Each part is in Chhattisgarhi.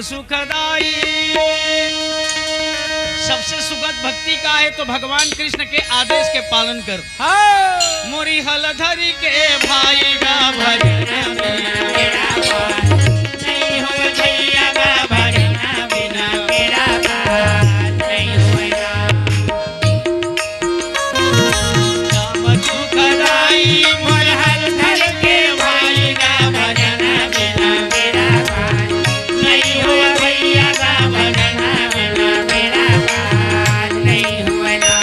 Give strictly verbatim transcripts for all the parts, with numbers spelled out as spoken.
सुखदाई। सबसे सुगत भक्ति का है तो भगवान कृष्ण के आदेश के पालन कर। हाँ। मोरी हल धरी के भाई गा भजन बिना बेड़ा पार। नहीं हो भैया गा भजन बिना बेड़ा पार। नहीं हो ना। श्याम सुखदाई मोर हल धर के भाई गा भजन बिना बेड़ा पार। नहीं हो भैया गा भजन बिना बेड़ा पार। नहीं हो ना।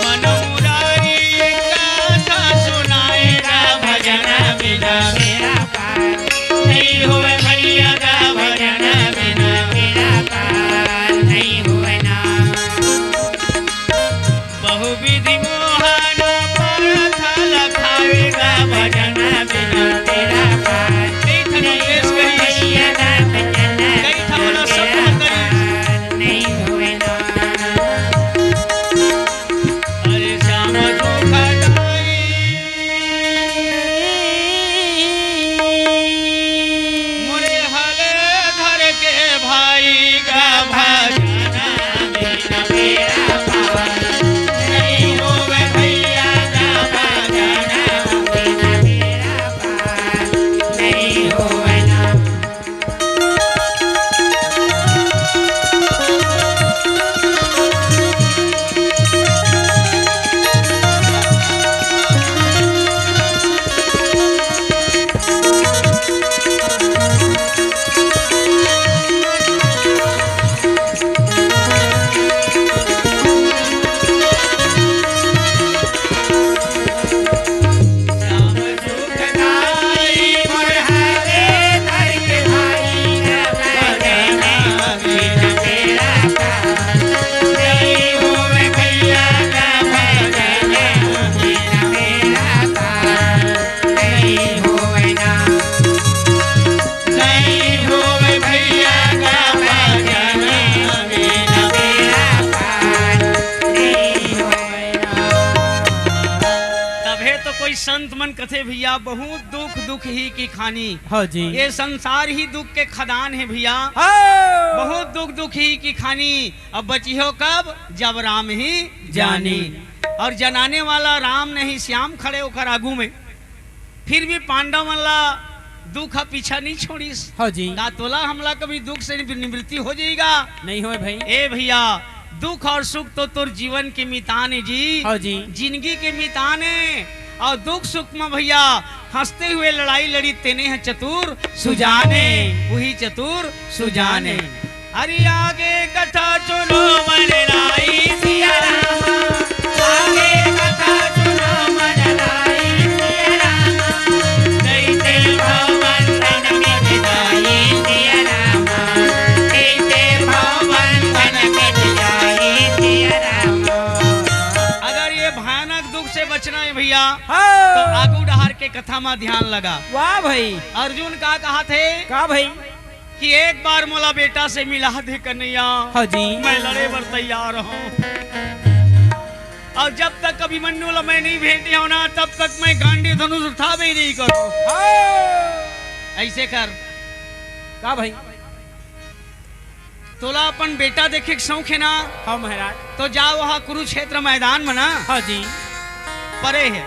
मन मुरारी गाथा सुनाए गा भजन बिना बेड़ा पार। नहीं होवे भैया गा भजन बिना बेड़ा पार नहीं होवे ना। बहुविधि मोहन परथ लखावे गा भजन बिना बेड़ा पार। कई ठन उपदेश करी। भैया गा भजन कई ठन बिना सब बेड़ा करी। पार नहीं होवे ना। अरे श्याम सुखदाई मोरे हल धर के भाई गा भजन बिना बेड़ा पार। नहीं होवे भैया गा भजन बिना बेड़ा पार। नहीं होवे ना। तभे तो कोई संत मन कथे भैया, बहुत दुख दुख ही की खानी। हाँ जी। ये संसार ही दुख के खदान है भैया। हाँ। बहुत दुख दुख ही की खानी। अब बचिहो कब, जब राम ही जानी। जानी। और जनाने वाला राम नहीं, श्याम खड़े ओकर आगू में। फिर भी पांडव मन ला दुख ह पीछा नहीं छोड़िस। हाँ जी। का तोला हमला कभी दुख से निवृत्ति हो जाएगा? नहीं होय भाई। ए भैया, दुख और सुख तो तोर जीवन के मितान है जी। हाँ जी। जिंदगी के मितान है। और दुख सुख में भैया हंसते हुए लड़ाई लड़ी, तेने है चतुर सुजाने। वही चतुर सुजाने। हरि आगे कथा सुनो मन लाई सिया रामा। आगे कथा सुनो मन लाई सिया रामा। जैसे भवन तन के बिदाई सिया रामा। जैसे भवन तन के बिदाई सिया रामा। अगर ये भयानक दुख से बचना है भैया, हाँ। तो आगू डहार के कथा में ध्यान लगा। वाह भाई। अर्जुन का कहा थे? का भाई? कि एक बार मोला बेटा से मिला दे कन्हैया। हाँ जी। मैं लड़े बर तैयार हूँ। और जब तक अभिमन्यु ला मैं नहीं भेंटे हूँ ना, तब तक मैं गांडी धनुष उठाबे नहीं करूँ। हाँ। ऐसे कर। का भाई? तोला अपन बेटा देखे के शौक है ना? हाँ महाराज। तो जा वहाँ कुरुक्षेत्र मैदान में ना। हाँ जी। परे है।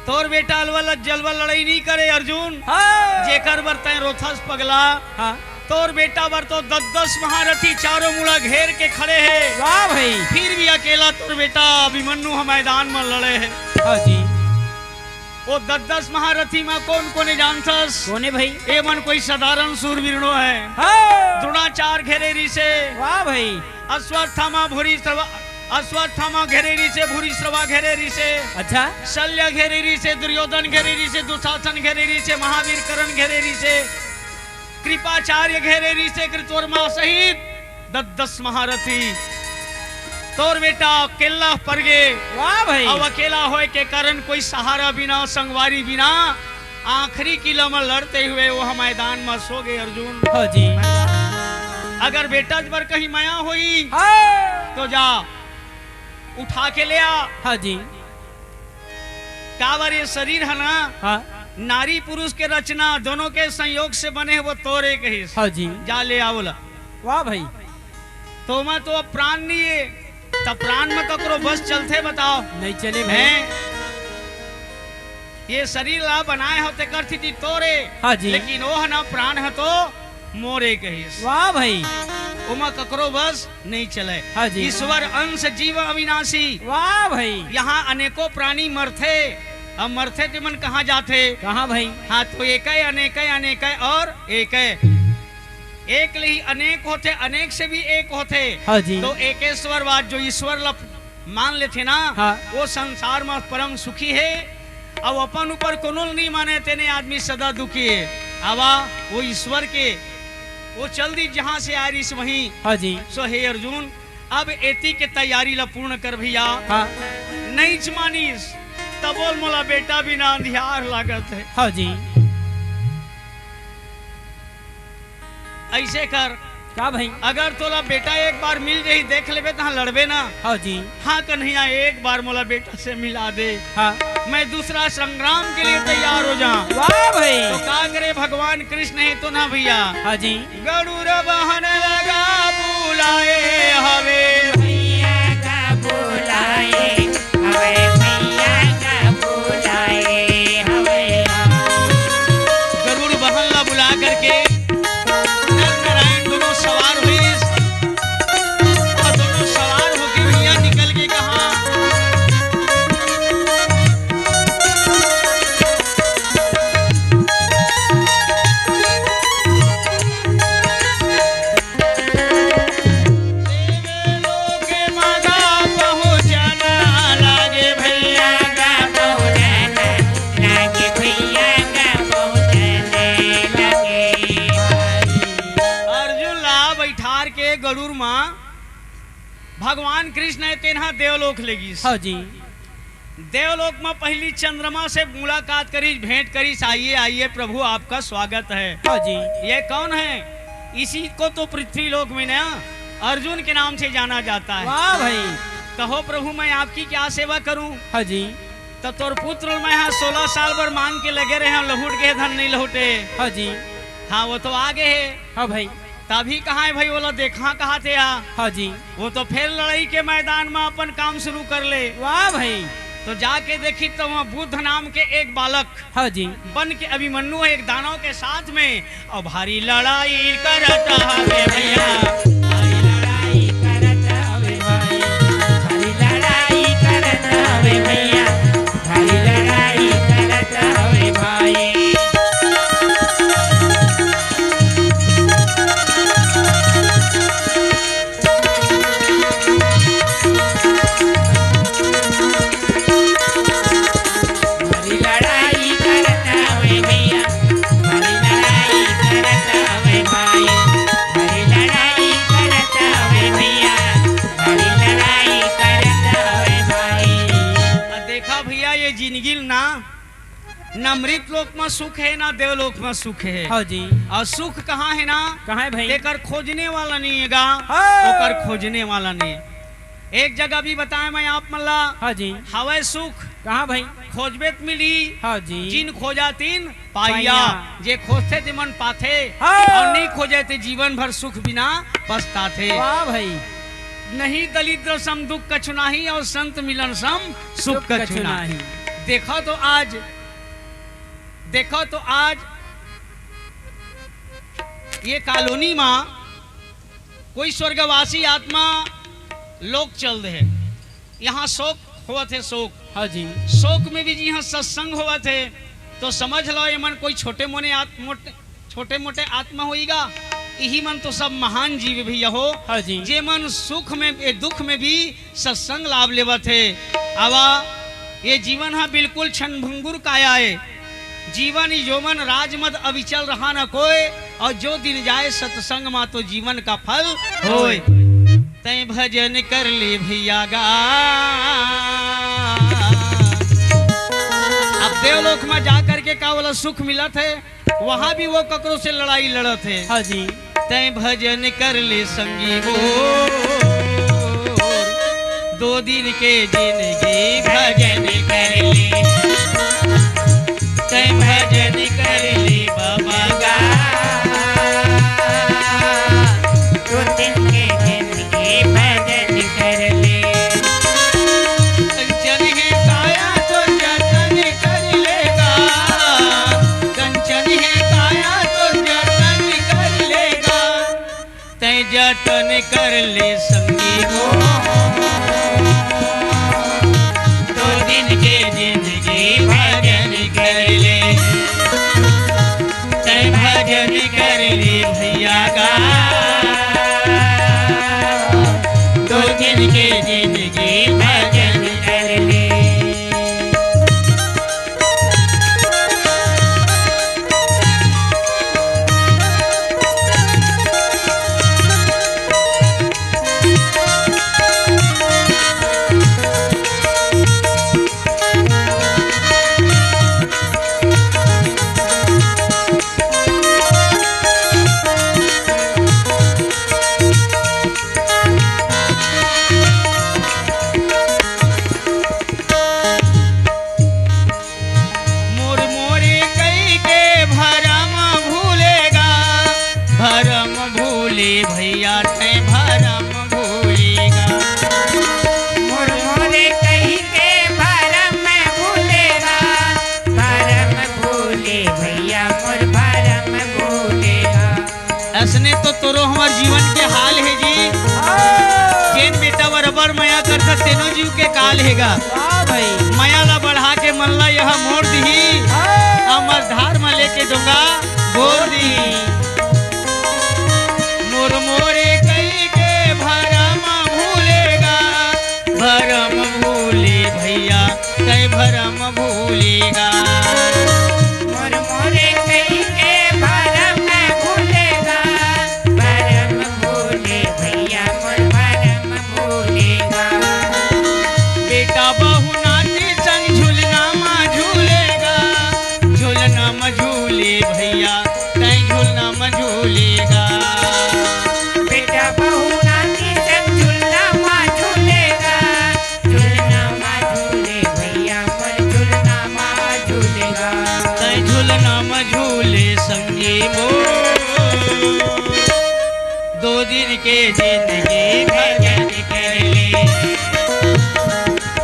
तोर बेटा अलवा ल-, जलवा लड़ाई नहीं करे अर्जुन। हाँ। जेकर बर तैं रोथस पगला। हाँ। तोर बेटा बर तो दस दस महारथी चारों मुड़ा घेर के खड़े है। वाह भाई। फिर भी अकेला तोर बेटा अभिमन्यु ह मैदान में लड़े है। हाँ जी। वो दस दस महारथी में कोन कोन हे जानथस? कोन हे भाई? ए मन कोई साधारण सूरवीर नो है। हाँ। द्रोणाचार्य घेरे रिसे। वाह भाई। अश्वत्थामा भूरिश्रवा, अश्वत्थामा घेरे रिसे, भूरिश्रवा घेरे रिसे। अच्छा। शल्य घेरे रिसे, दुर्योधन घेरे रिसे, दुशासन घेरे रिसे, महावीर कर्ण घेरे रिसे, कृपाचार्य घेरे रिसे, कृतवर्मा सहित दस दस महारथी। तोर बेटा अकेला पर गे। वाह भाई। अब अकेला होए के कारण कोई सहारा बिना, संगवारी बिना, आखिरी किला में लड़ते हुए वो मैदान में सो गए अर्जुन। हाँ जी। अगर बेटा बर कहीं मया होई, हाँ। तो जा उठा के ले आ। हाँ जी। काबर ये शरीर है ना, हाँ। नारी पुरुष के रचना दोनों के संयोग से बने हे, वो तोरे कहिस। हाँ जी। जा ले आओ ला। वाह भाई। तो ओमा तो अब प्राण नहीं है, त प्राण में ककरो बस चलथे, बताओ? नहीं चले भाई। हैं? ये शरीर ला बनाए हो तेकर स्थिति तोरे, हाँ जी। लेकिन ओह ना प्राण ह तो मोरे कहिस। वाह भाई। ओमा ककरो बस नहीं चले। हाँ जी। ईश्वर अंश जीव अविनाशी। वाह भाई। यहाँ अनेकों प्राणी मरथे, अब मरथे ते मन कहाँ जाथे? कहाँ भाई? हाँ, तो एक है, अनेक है, अनेक है और एक है। एक ले ही अनेक होथे, अनेक से भी एक होथे। हाँ जी। तो एकेश्वरवाद जो ईश्वर ल मान लेथे ना, हाँ। वो संसार में परम सुखी है। अब अपन ऊपर कोनो नहीं माने, तेने आदमी सदा दुखी है। आवा वो ईश्वर के, वो चल दी जहाँ से आ रही वहीं। हाँ जी। सो हे अर्जुन, अब एती के तैयारी ला पूर्ण कर भैया। हाँ। नहीं मानिस, तबोल मोला बेटा बिना अंधियार लागत है। हाँ जी। ऐसे कर, का भाई? अगर तोला बेटा एक बार मिल जाही, देख लेबे, तहाँ लड़बे ना। हाँ जी। हाँ कन्हैया, एक बार मोला बेटा से मिला दे। हाँ। मैं दूसरा संग्राम के लिए तैयार हो जाऊं। वाह भाई। तो का करे, भगवान कृष्ण है तो ना भैया। हाँ जी। गरुड़ बहन लगा बुलाए हवे। भैया का बुलाए हवे, भैया का बुलाए हवे। गरुड़ बहन ला बुला करके नर नारायण दोनों सवार हुई। और दोनों सवार होके भैया निकल के कहाँ? अर्जुन ला बैठार के गरुड़ मा भगवान कृष्ण हे, तेन ह देवलोक ले गिस। हाँ जी। देवलोक म पहिली चंद्रमा से मुलाकात करिस, भेंट करिस, "आइए, आइए प्रभु, आपका स्वागत है।" हाँ जी। "ये कौन है?" "इसी को तो पृथ्वी लोक में ना अर्जुन के नाम से जाना जाता है।" वाह भाई। "कहो प्रभु, मैं आपकी क्या सेवा करूं?" हाँ जी। "तो तोर पुत्र मैं हा सोलह साल भर मांग के लगे रहे हंव, लहुट गए, धन नहीं लहुटे।" हाँ जी। "हाँ, वो तो आ गए है।" हाँ भाई। "तभी कहाँ है भाई, वो ला देखा कहाँ थे आ?" हाँ जी। "वो तो फिर लड़ाई के मैदान में अपन काम शुरू कर ले।" वाह भाई। तो जाके देखी तो वहाँ बुद्ध नाम के एक बालक, हाँ जी। बन के अभिमन्यु है एक दानव के साथ में, और भारी लड़ाई करत हवे भैया। भारी लड़ाई करत हवे भाई, भारी लड़ाई करत हवे भैया, भारी लड़ाई करत हवे भाई। भारी लड़ाई करत हवे भैया, भारी लड़ाई करत हवे भाई, भारी लड़ाई करत हवे भैया, भारी लड़ाई करत हवे भाई। अब देखा भैया, ये जिंदगी ना, ना मृत लोक में सुख है, ना देवलोक में सुख है। हाँ जी। और सुख कहाँ है ना, कहाँ है भाई? तेकर खोजने वाला नहीं है गा, हाँ। ओकर खोजने वाला नहीं। एक जगह भी बताए मैं आप मन ला, हाँ जी। हवय सुख। कहाँ भाई? खोजबे त मिली। हाँ जी। जिन खोजा तिन पाइया। पाइया। जे खोजथे ते मन पाथे, हाँ। और नहीं खोजे ते जीवन भर सुख बिना पछताथे। वाह भाई। नहीं दलिद्र सम दुख कछु नाही, और संत मिलन सम सुख कछु नाही। देखो तो आज, देखो तो आज ये कॉलोनी मा कोई स्वर्गवासी आत्मा लोक चल दे हे, यहाँ शोक होवत हे, शोक। हाँ जी। शोक में भी जी यहाँ सत्संग होवत हे, तो समझ लो ये मन कोई छोटे मोने आत-, मोटे, छोटे मोटे आत्मा होईगा, इही मन तो सब महान जीव भैया हो। हाँ जी। जे मन सुख में, ए, दुख में भी सत्संग लाभ लेवत हे। आवा, ये जीवन हा बिल्कुल क्षणभंगुर काया हे। जीवन यौवन राजमद अविचल रहा न कोय, और जो दिन जाए सत्संग मा तो जीवन का फल होय। तैं भजन कर ले भैया गा। अब देवलोक मा जा करके का वाला सुख मिलत हे? वहाँ भी वो ककरो से लड़ाई लड़त हे। हाँ जी। तैं भजन कर ले संगी मोर, दो दिन के जिंदगी भजन कर ले। तै भजन कर ले बाबा गा, दो दिन के जिंदगी भजन कर ले। कंचन है काया तो जतन कर लेगा, कंचन है काया तो जतन कर लेगा। तै जतन कर ले संगी हो, दो दिन के जिंदगी भजन कर ले। तै भजन कर ले भैया गा, दो दिन के जिंदगी भजन कर ले। मोर मोरे कई के भरम भूलेगा, भरम भूले भैया तै भरम भूलेगा। मोर मोरे कई के भरम भूलेगा, भरम भूले भैया मोर भरम भूलेगा। असने तो तोरो हमर जीवन के हाल हे जी। हाँ। जेन बेटा बरोबर मया करथस, तेनो जीव के काल हे गा। वाह भाई। मया ला बढ़ा के मन ला यह मोर दिही। हाँ। अमर धार म लेके डोंगा बोर दिही। मोर मोरे कई के भरम भूलेगा, भरम भूले भैया, तै भरम भूलेगा। मोर मोरे कई के भरम भूलेगा, भरम भूले भैया मोर भरम भूलेगा। बेटा बहू नाती संग झुलना मा झूलेगा, झुलना मा झूले भैया, तै झुलना मा झूलेगा। बेटा बहू नाती संग झुलना मा झूलेगा, झुलना मा झूले भैया मोर झुलना मा झूलेगा। तै झुलना मा झूले संगी मोर, दो दिन के जिंदगी भजन कर ले।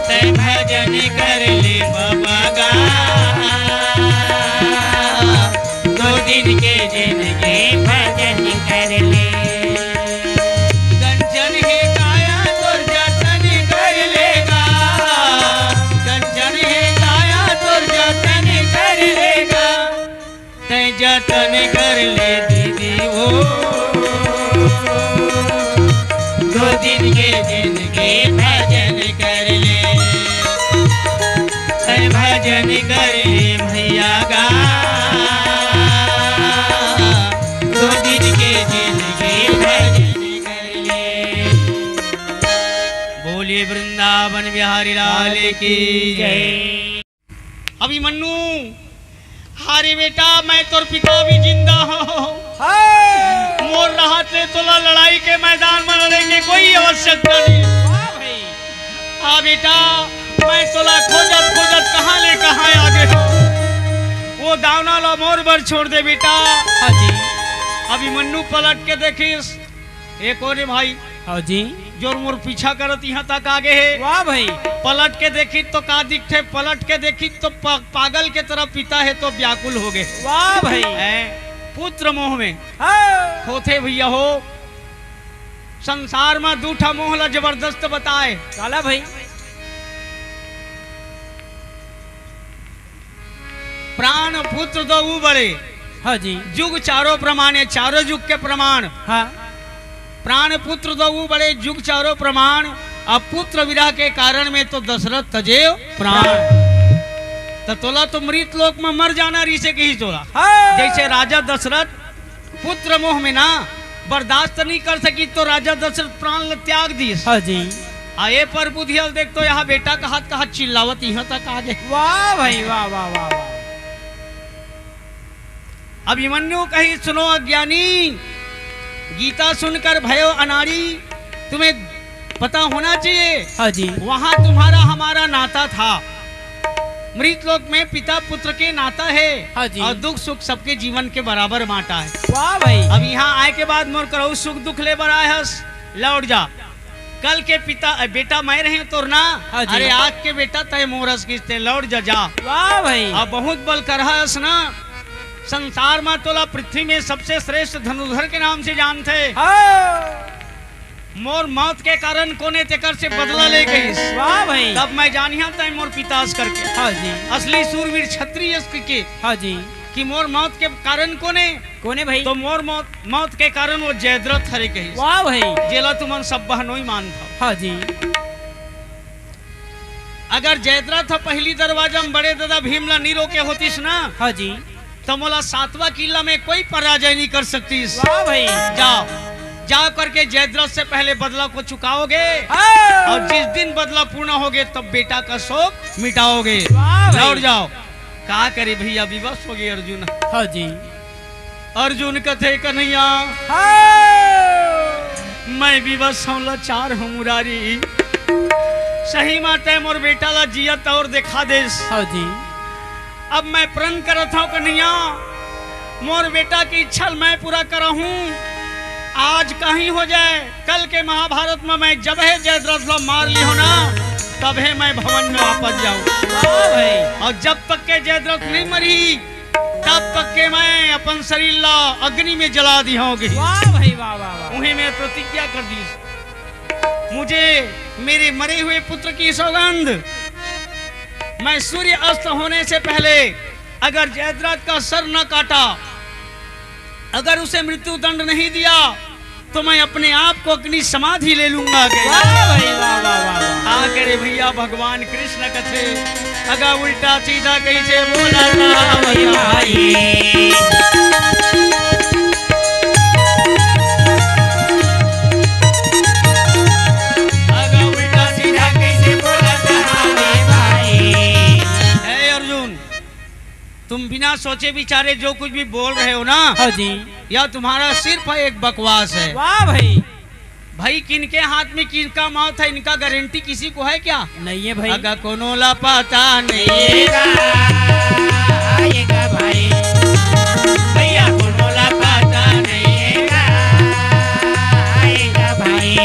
तै भजन कर ले बाबा गा, दो दिन के जिंदगी भजन कर ले। कंचन हे काया तोर जतन कर लेगा, कंचन हे काया तोर जतन कर लेगा। तै जतन कर ले दीदी ओ, दो दिन के जिंदगी भजन कर ले। तै भजन कर ले भैया गा, दो दिन के जिंदगी भजन कर ले। बोलिए वृंदावन बिहारी लाल की जय। अभिमन्यु, अरे बेटा, मैं तोर पिता भी जिंदा हूँ। हाँ। मोर रहत ले तोला लड़ाई के मैदान में लड़े के कोई आवश्यकता नहीं। वाह भाई। हाँ बेटा, मैं तोला खोजत खोजत कहाँ ले कहाँ आगे हूँ। वो दावना ला मोर बर छोड़ दे बेटा। हाँ जी। अभिमन्यु पलट के देखिस, ए कोन हे भाई? हाँ जी। जो मोर पीछा करत इहाँ तक आगे हे। वाह भाई। पलट के देखी तो का दिखथे, पलट के देखी तो प-, पागल के तरह पिता हे तो व्याकुल हो गे। वाह भाई। हैं? पुत्र मोह में हाँ। होथे भैया हो। संसार में दू ठा मोह ला जबरदस्त बताए। काला भाई? प्राण पुत्र दो बड़े। हाँ जी। जुग चारों प्रमाण, ये चारों जुग के प्रमाण। हाँ। प्राण पुत्र दो बड़े, जुग चारों प्रमाण। अब पुत्र विरह के कारण में तो दशरथ तजे प्राण। तो तोला तो मृत लोक में मर जाना रहिसे कही तोला। हाँ। जैसे राजा दशरथ पुत्र मोह में ना बर्दाश्त नहीं कर सकी तो राजा दशरथ प्राण ल त्याग दिस। हाँ जी। आ ए पर बुधिया ल देख तो यहाँ बेटा कहत कहत चिल्लावत यहाँ तक आगे। वाह भाई, वाह, वाह, वाह, वाह। अभिमन्यु कही, सुनो अज्ञानी, गीता सुनकर भयो अनाड़ी, तुम्हें पता होना चाहिए। हाँ जी। वहाँ तुम्हारा हमारा नाता था, मृत लोक में पिता पुत्र के नाता हे। हाँ जी। अउ दुख सुख सबके जीवन के बराबर बांटा हे। वाह भाई। अब इहाँ आय के बाद मोर करहू सुख दुख ले बर आय हस, लौट जा। कल के पिता, अ, बेटा मैं रहेंव तोर ना। हाँ जी। अरे आज के बेटा तैं मोर हस किस ते, लौट जा, जा। वाह भाई। अब बहुत बल करहा हस ना, संसार म तोला पृथ्वी में सबसे श्रेष्ठ धनुर्धर के नाम से जानथे। हाँ। मोर मौत के कारण कोन ए तेकर से बदला ले कहिस। वाह भाई। तब मैं जानिहा तैं मोर पिता अस करके। हाँ जी। असली सूरवीर क्षत्रिय अस के। हाँ जी। कि मोर मौत के कारण कोन ए? कोन ए भाई? तो मोर मौत, मौत के कारण वो जयद्रथ हरे कहिस। वाह भाई। जेला तुमन सब बहनोई मानथव। हाँ जी। अगर जयद्रथ ह पहिली दरवाजा म बड़े ददा भीम ला नी रोके होतिस ना, हाँ जी। त मोला सातवां किला में कोई पराजय नहीं कर सकतिस। वाह भाई। जाओ, जाओ करके जयद्रथ से पहले बदला को चुकाओगे। हाँ। और जिस दिन बदला पूर्ण होगे, तब बेटा का शोक मिटाओगे। वाह भाई। लौट जाओ। का करे भैया, विवश होगे अर्जुन। हाँ जी। अर्जुन कथे, "कन्हैया, हाँ। मैं विवश हंव, लाचार हंव मुरारी। सही म तैं मोर बेटा ला जियत तौर देखा देस। हाँ जी। अब मैं प्रण करत हंव कन्हैया, मोर बेटा के इच्छा ल मैं पूरा करहूं। आज कहीं हो जाए, कल के महाभारत म मैं जबहे जयद्रथ ला मार लिहंव ना, तबहे मैं भवन में वापस जाहूं।" वाह भाई। और जब तक के जयद्रथ नहीं मरही, तब तक के मैं अपन शरीर ला अग्नि में जला दिहंव गे। वाह भाई, वाह, वाह, वाह। उही में प्रतिज्ञा कर दीस, "मुझे मेरे मरे हुए पुत्र की सौगंध, मैं सूर्य अस्त होने से पहले अगर जयद्रथ का सर न काटा, अगर उसे मृत्यु दंड नहीं दिया, तो मैं अपने आप को अग्नि समाधि ले लूंगा।" के वाह भाई, वाह, वाह, वाह, वाह। आ करे भैया, भगवान कृष्ण कथे, "अगा उल्टा सीधा कइसे बोला था भाई, भाई।" अगा उल्टा सीधा कइसे बोला था भाई, भाई। हे अर्जुन, तुम बिना सोचे विचारे जो कुछ भी बोल रहे हो ना, हाँ जी। यह तुम्हारा सिर्फ एक बकवास है। वाह भाई। भाई, किनके हाथ में किनका मौत है, इनका गारंटी किसी को है क्या? नहीं है भाई। अगर कोनो ला पता नहीं है, आएगा भाई। भैया, कोनो ला पता नहीं है, आएगा भाई।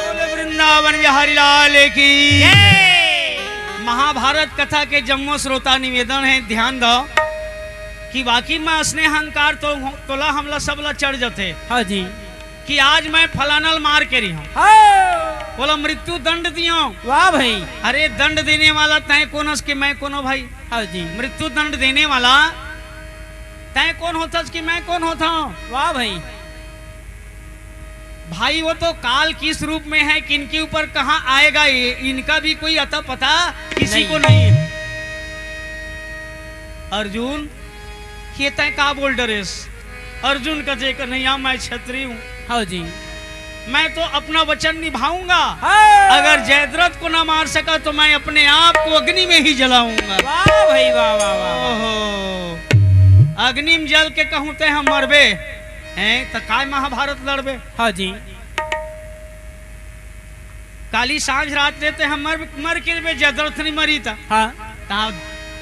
बोले वृंदावन बिहारी लाल की। जय। महाभारत कथा के जम्मो श्रोता निवेदन है, ध्यान दो कि वाकई में असने अहंकार तो तोला हमला सबला चढ़ जथे। हाँ जी। कि आज मैं फलाना ल मार के रही हूँ। हाँ। बोला मृत्यु दंड दियो। वाह भाई। अरे दंड देने वाला तय कौन हस कि मैं कौन हूँ भाई? हाँ जी। मृत्यु दंड देने वाला तय कौन होथस कि मैं कौन होता हूँ? वाह भाई। भाई, वो तो काल किस रूप में है, किनके ऊपर कहाँ आएगा, ये, इनका भी कोई अता पता किसी नहीं। को नहीं है। अर्जुन, ये तय का बोल डरेस? अर्जुन कथे, "कन्हैया, मैं क्षत्रिय हूँ। हाँ जी। मैं तो अपना वचन निभाऊंगा। हाँ। अगर जयद्रथ को ना मार सका तो मैं अपने आप को अग्नि में ही जलाऊंगा।" वाह भाई, वाह, वाह, वाह। ओहो, अग्नि में जल के कहूँ ते हम मरबे, हैं, त काय महाभारत लड़बे? हाँ जी। काली सांझ रात ले ते हम मर, मर के बे जदरथ नहीं मरी था। हाँ। ता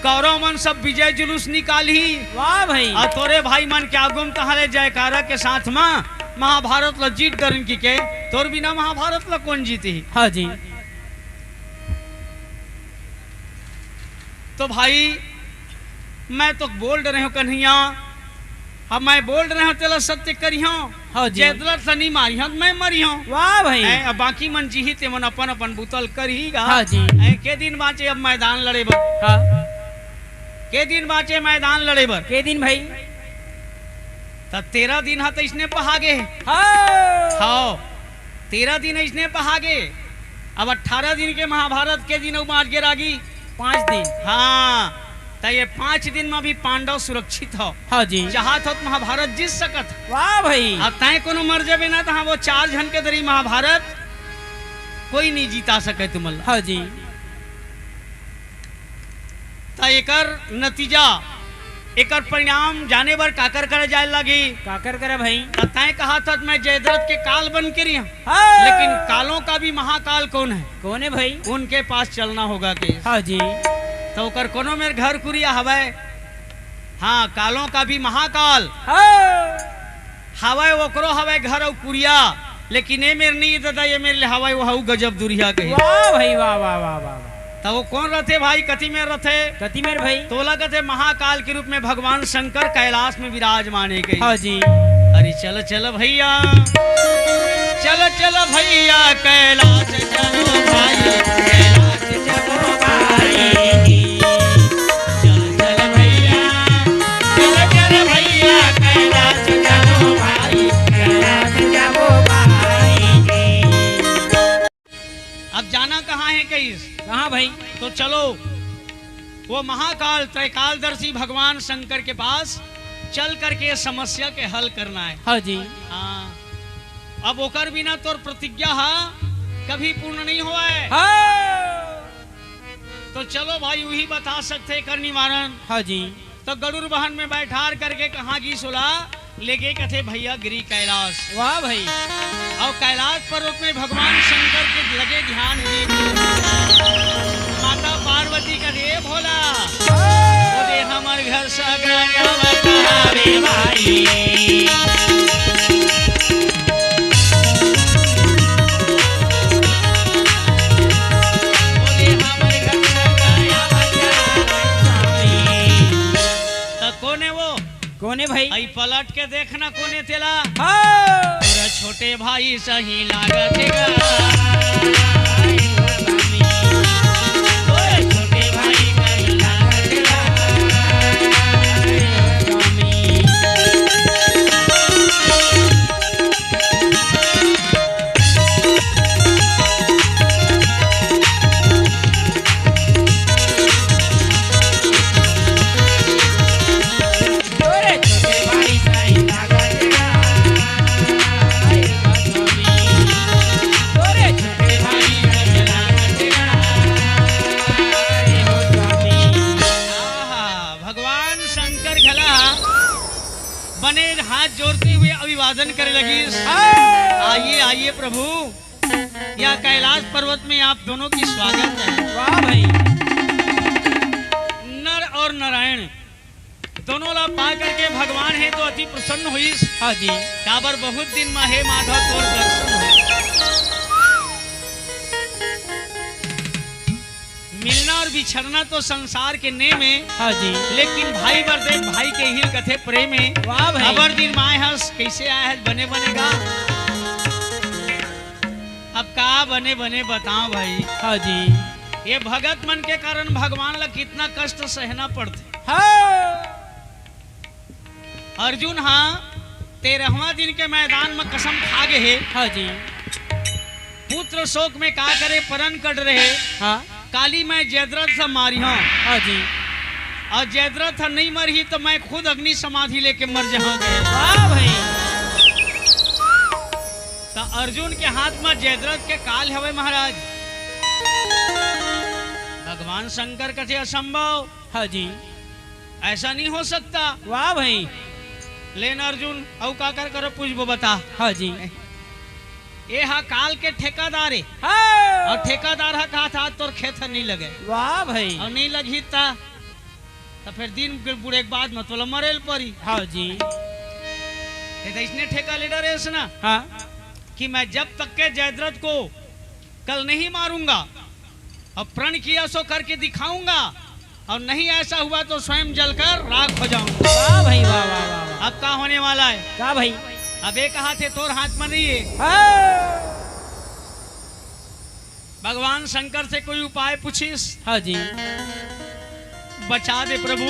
कौरव मन सब विजय जुलूस निकालही। वाह भाई। और तोरे भाई मन के आगू म तहाले जयकारा के साथ मा महाभारत ल जीत डरन की के, तोर बिना महाभारत ल कौन जीती? हाँ जी। तो भाई, मैं तो बोल रहे हूँ कन्हैया, अब मैं बोल रहे हूँ, तेला सत्य करियो। हाँ जी। जयद्रथ ल नहीं मारियो, मैं मरियो। वाह भाई। हैं, अब बाकी मन जीही ते मन अपन अपन बुतल करही गा। हाँ जी। हैं, के दिन बाँचे अब मैदान लड़े बर? हाँ। के दिन बाँचे मैदान लड़े बर? के दिन भाई? त तेरह दिन हा त इसने पहागे। हाँ। हाँ। तेरह दिन इसने पहागे। अब अठारह दिन के महाभारत के दिन अउ बाँच गे रागी। पाँच दिन। हाँ, त ये पाँच दिन म भी पांडव सुरक्षित हो। हाँ जी। चाहत हो त महाभारत जीत सकत हो। वाह भाई। अब तय कोनो मर जाबे ना, त हाँ, वो चार झन के दरी महाभारत कोई नहीं जीता सके तुमन ला। हाँ जी। त एकर नतीजा, एकर परिणाम जाने बर काकर करे जाए लागी? काकर करे भाई? त तय कहा था, "मैं जयद्रथ के काल बन के रही हूँ।" हाँ। लेकिन कालों का भी महाकाल कौन है? कौन है भाई? उनके पास चलना होगा के। हाँ जी। त ओकर कोनो मेर घर कुरिया हवय? हाँ, कालों का भी महाकाल। हाँ। हवय, ओकरो हवय घर अउ कुरिया, लेकिन ए मेर नहीं दादा, ए मेर ले हवय, वो हऊ गजब दुरिहा कही। वाह भाई, वाह, वाह, वाह, वाह, वाह। त वो कौन रथे भाई, कति मेर रथे? कति मेर भाई? तोला कथे महाकाल के रूप में भगवान शंकर कैलाश में विराजमान है कही। हाँ जी। अरे चल चल भैया, चल चल भैया, कैलाश चलो भाई, कैलाश चलो भाई। चल चल भैया, चल चल भैया, कैलाश चलो भाई, कैलाश चलो भाई। अब जाना कहाँ है कहिस? कहाँ भाई? तो चलो, वो महाकाल त्रैकालदर्शी भगवान शंकर के पास चल करके समस्या के हल करना है। हाँ जी। हाँ, अब ओकर बिना तोर प्रतिज्ञा हा कभी पूर्ण नहीं होवय। हाँ। तो चलो भाई, वही बता सकथे कर निवारण। हाँ जी। तो गरुड़ वाहन में बैठार करके कहाँ गिस ओला लेगे कथे भैया गिरी कैलाश। वाह भाई। अउ कैलाश पर्वत में भगवान शंकर के लगे ध्यान गिस। माता पार्वती कथे, "ए भोला, हाँ। ओ दे हमर घर सगाया बतावे भाई।" ओ दे हमर घर सगाया बतावे भाई। त कोने वो? कोने भाई? आई पलट के देखना कोने तेला। हाँ। तोरा छोटे भाई सही लागत हे गा। तोरा छोटे भाई सही लागत हे गा। आहा, भगवान शंकर घला बने हाथ जोड़ते हुए अभिवादन करे लगिस। आइए, आइए प्रभु, यह कैलाश पर्वत में आप दोनों की स्वागत है। वाह भाई। नर और नारायण दोनों ला पा करके भगवान हे तो अति प्रसन्न होइस। हाँ जी। काबर बहुत दिन मा हे माधव तोर दर्शन हो। मिलना और बिछड़ना तो संसार के नेम हे। हाँ जी। लेकिन भाई बर देख भाई के हील कथे प्रेम हे। वाह भाई। अबर दिन माय हस, कैसे आय हस, बने बने गा। अब का बने बने बताओ भाई। हाँ जी। ये भगत मन के कारण भगवान ला कितना कष्ट सहना पड़थे। हाँ। अर्जुन हा तेरहवाँ दिन के मैदान में कसम खा गे हे। हाँ जी। पुत्र शोक में का करे, परन कट रहे। हाँ। काली मैं जयद्रथ से मारी हूँ। हाँ जी। और जयद्रथ नहीं मरही तो मैं खुद अग्नि समाधि लेके मर जाऊंगा। वाह भाई। तो अर्जुन के हाथ में जयद्रथ के काल हवे महाराज। भगवान शंकर कथे असंभव। हाँ जी। ऐसा नहीं हो सकता। वाह भाई। लेन अर्जुन, अउ का कर करो पूछबो बता। हाँ जी। ए हा काल के ठेकादार हे। हाँ। और ठेकादार हा कहा था तोर खेत ह नहीं लगे। वाह भाई। और नहीं लगही ता, तो फिर दिन के बूढ़े के बाद में तोला मरे ल परी। हाँ जी। ये तो इसने ठेका ले डरे ना। हाँ। कि मैं जब तक के जयद्रथ को कल नहीं मारूंगा, अब प्रण किया सो करके दिखाऊंगा, और नहीं ऐसा हुआ तो स्वयं जलकर राख हो जाऊंगा। वाह भाई, वाह, वाह, वाह, वाह। अब का होने वाला है? का भाई? अब ये कहा थे तोर हाथ में नहीं है। हाँ। भगवान शंकर से कोई उपाय पूछिस? हाँ जी। बचा दे प्रभु।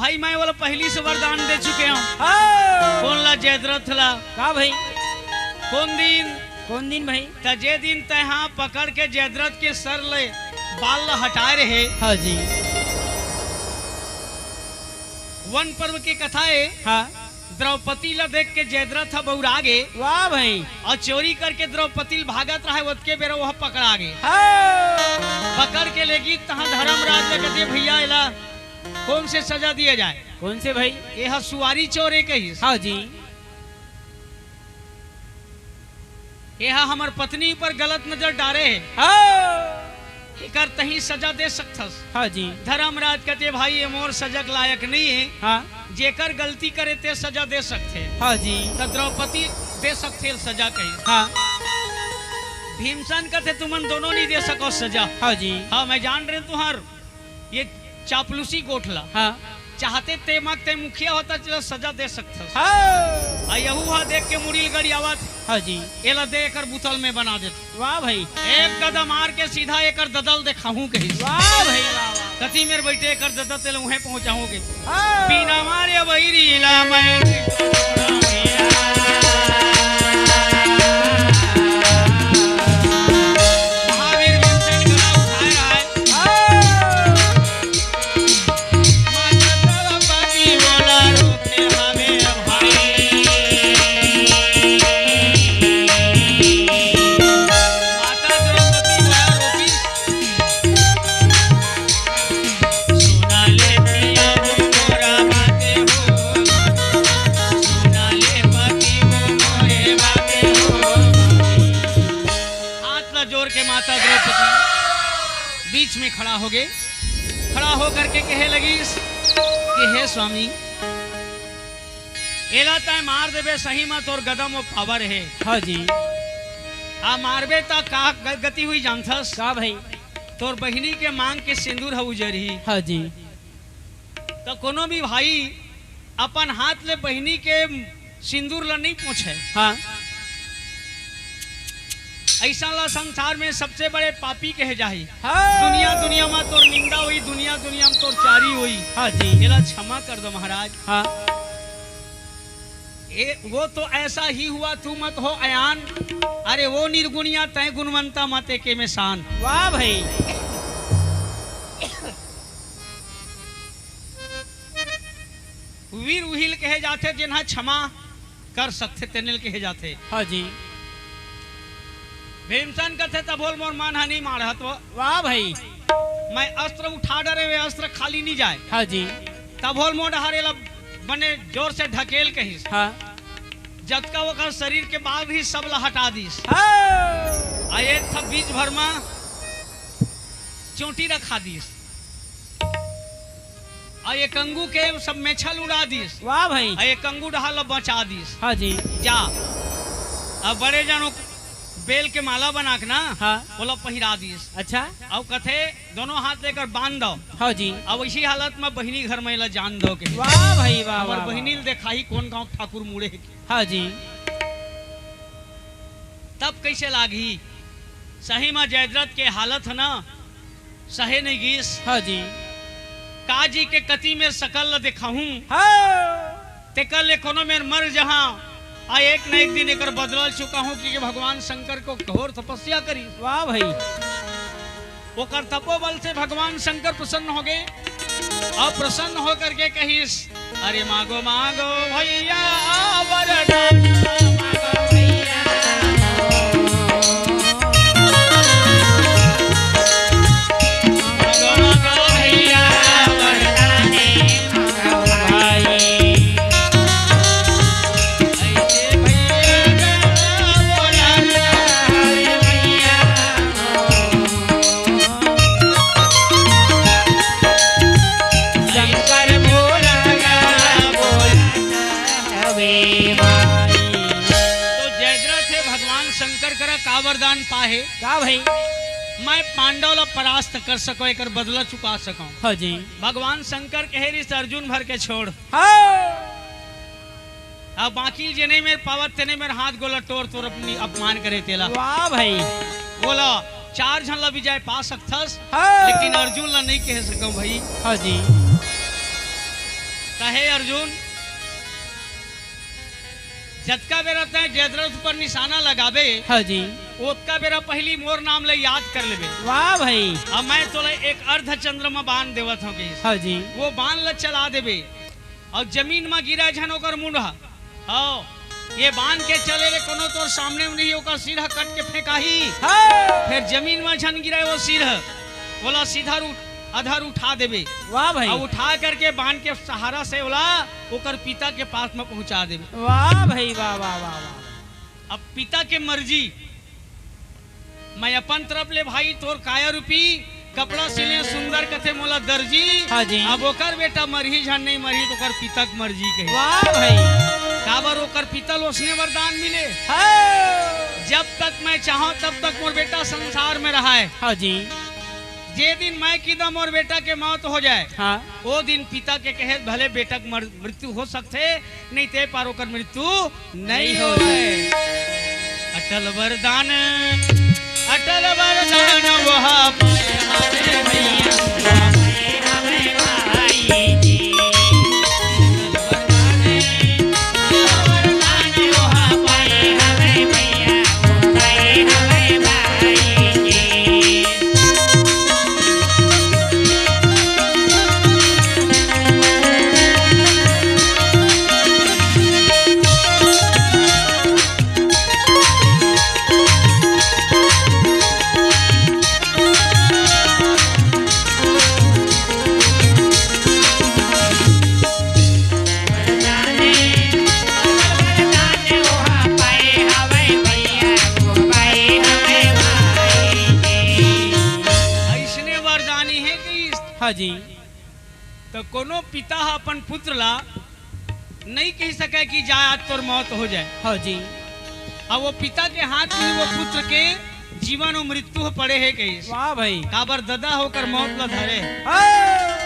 भाई, मैं वाला पहली से वरदान दे चुके हूँ। हाँ। कौन ला? जयद्रथ ला। का भाई? कौन दिन? कौन दिन भाई? त जे दिन तैहा पकड़ के जयद्रथ के सर ले पाल ला हटाए रहे। हाँ जी। वन पर्व के कथा हे। हाँ। द्रौपदी ला देख के जयद्रथ ह बउरा गे। वाह भाई। अउ चोरी करके द्रौपदी ल भागत रहे, ओतके बेरा ओह पकड़ा गे। हाँ। पकड़ के लेगिस तहाँ धर्मराज ल कथे, "भइया, एला कौन से सजा दिया जाए?" कौन से भाई? "एह सुवारी चोर ए," कहिस। हाँ जी। "एह हमर पत्नी ऊपर गलत नजर डारे हे। हाँ। एकर तहीं सजा दे सकथस।" हाँ जी। धर्मराज कथे, "भाई, ए मोर सजा के लायक नइ हे। हाँ। जेकर गलती करे ते सजा दे सकथे।" हाँ जी। त द्रौपदी दे सकथे सजा कहिस। हाँ। भीमसेन कथे, "तुमन दोनों नइ दे सको सजा।" हाँ जी। हाँ, मैं जान रहेंव तुंहर ये चापलूसी गोठ ला। हाँ। चाहते ते मग ते मुखिया होता, चलो सजा दे सकथस। हाँ। अउ यहू हा देख के मुड़ी ल गड़ियावत। हाँ जी। एला दे, एकर बुतल में बना देत। वाह भाई। एक गदा मार के सीधा एकर ददा ल देखाहूं कहिस। वाह भाई, वाह, वाह। कती मेर बइठे एकर ददा, तेला उहें पहुंचाहूं कहिस। हाँ। बिना मारे बइरी ला मैं महावीर भीमसेन गदा उठाए रहय। हाँ। हाथ ला जोर के माता द्रौपदी बीच में खड़ा होगे। खड़ा होकर के कहे लगिस कि हे स्वामी, एला तैं मार देबे, सही म तोर गदा म पावर हे। हाँ जी। आ मारबे त का ग-, गति हुई जानथस? का भाई? तोर बहिनी के मांग के सिंदूर ह उजरही। हाँ जी। त कोनो भी भाई अपन हाथ ले बहिनी के सिंदूर ल नइ पोंछय। हाँ। अइसन ला संसार में सबसे बड़े पापी कहे जाही। हाँ। दुनिया दुनिया म तोर निंदा होही, दुनिया दुनिया म तोर चारी होही। हाँ जी। एला क्षमा कर दो महाराज। हाँ। ए, वो तो ऐसा ही हुआ, तू मत हो अयान। अरे वो निर्गुणिया, तैं गुणवंता, मत एके में शान। वाह भाई। वीर उही ल कहे जाथे, जेन ह क्षमा कर सकथे, तेने ल कहे जाथे। हाँ जी। भीमसेन कथे, "तभो ल मोर मन ह नइ माढ़त वो।" वाह भाई। मैं अस्त्र उठा डरे, वे अस्त्र खाली नइ जाय। हाँ जी। तभो ल मोर डहर एला बने जोर से ढकेल कहिस। हाँ। जतका ओकर शरीर के बाल रहिस, सब ला हटा दिस। हाँ। आ एक ठा बीच भर म चोटी रखा दिस। अउ एक अंगू के सब मेछल उड़ा दिस। वाह भाई। अउ एक अंगू डहर ल बचा दिस। हाँ जी। जा, अब बड़े जन बेल के माला बना के ना, हाँ। ओला पहिरा दिस। अच्छा। अउ कथे, "दोनों हाथ लेकर बांध दो।" हाँ जी। अब इसी हालत म बहिनी घर म एला जान दो के। वाह भाई, वाह, हमर वाह, बहिनी वाह। ल देखाही कोन गांव ठाकुर मुड़े हे। हाँ जी। तब कइसे लागही? सही म जयद्रथ के हालत ह ना, सहे नइ गिस। हाँ जी। का जी के कति मेर सकल ल देखाहूं। हाँ। तेकर ले कोनो मेर मर जहां, आ एक न एक दिन एकर बदला चुकाहूं, कि भगवान शंकर को घोर तपस्या करिस। वाह भाई। ओकर तपोबल से भगवान शंकर प्रसन्न होगे, अउ प्रसन्न होकर के कहिस, "अरे मांगो मांगो भैया वरदान, मांगो भैया, मांगो मांगो भैया वरदान, मांगो भाई।" शंकर भोला का बोला हवे भाई। तो जयद्रथ हे भगवान शंकर करा का वरदान पाहे? का भाई? मैं पांडव ला परास्त कर सको, एकर बदला चुका सको। हाँ जी। भगवान शंकर कहे रिस, "अर्जुन भर के छोड़।" हाँ। अब बाकी जेने मेर पावत तेने मेर हाथ गोला टोर तोर अपनी अपमान करे तेला। वाह भाई। बोला, चार झन ला विजय पा सकथस, हाँ। लेकिन अर्जुन ला नहीं कह सकव भाई। हाँ जी। कहे अर्जुन, जतका बेरा तैं जयद्रथ पर निशाना लगाबे, हाँ जी। ओतका बेरा पहिली मोर नाम ले याद कर लेबे। वाह भाई। अब मैं तोला एक अर्ध चंद्रमा बाण देवत हंव कहिस। हाँ जी। वो बाण ल चला देबे अउ जमीन म गिरा झन ओकर मुंडहा। हव, ये बाण के चले ले कोनो तोर सामने म नहीं, ओकर सिर ह कट के फेंकाही। हाँ। फेर जमीन म झन गिराय वो सिर ह, ओला सीधा रू-, अधर उठा देबे। वाह भाई। अउ उठा करके बाण के सहारा से ओला ओकर पिता के पास म पहुंचा देबे। वाह भाई, वाह, वाह, वाह, वाह। अब पिता के मर्जी, मैं अपन तरफ ले भाई तोर काया रूपी कपड़ा सिले सुंदर कथे मोला दर्जी। हाँ जी। अब ओकर बेटा मरही झन नहीं मरही त ओकर पिता के मर्जी कही। वाह भाई। काबर ओकर पिता ल ओसने वरदान मिले। हाँ। जब तक मैं चाहूं तब तक मोर बेटा संसार में रहाय। हाँ जी। जे दिन मैं किदम मोर बेटा के मौत हो जाय, हाँ। ओ दिन पिता के कहे भले बेटा के मर-, मृत्यु हो सकथे, नहीं ते पार ओकर मृत्यु नहीं होय। अटल वरदान, अटल वरदान वह अइसने वरदानी हे कि हाँ जी। त कोनो पिता ह अपन पुत्र ला नइ कहि सकय कि जा आज तोर मौत हो जाय। हाँ जी। अब वो पिता के हाथ में वो पुत्र के जीवन अउ मृत्यु ह पड़े हे कहिस। वाह भाई। काबर ददा ह ओकर मौत ला धरे। हाँ।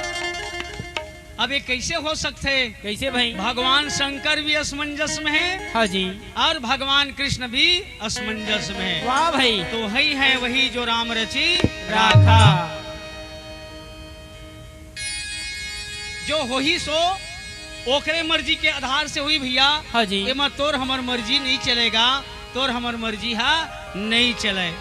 अब ये कइसे हो सकथे? कइसे भाई? भगवान शंकर भी असमंजस में हे हाँ जी। अउ भगवान कृष्ण भी असमंजस में हे। वाह भाई। तो वही है वही जो राम रचि राखा। जो होही सो ओकरे मर्जी के आधार से होही भइया। हाँ जी। एमा तोर हमर मर्जी नइ चले गा, तोर हमर मर्जी ह नइ चलय।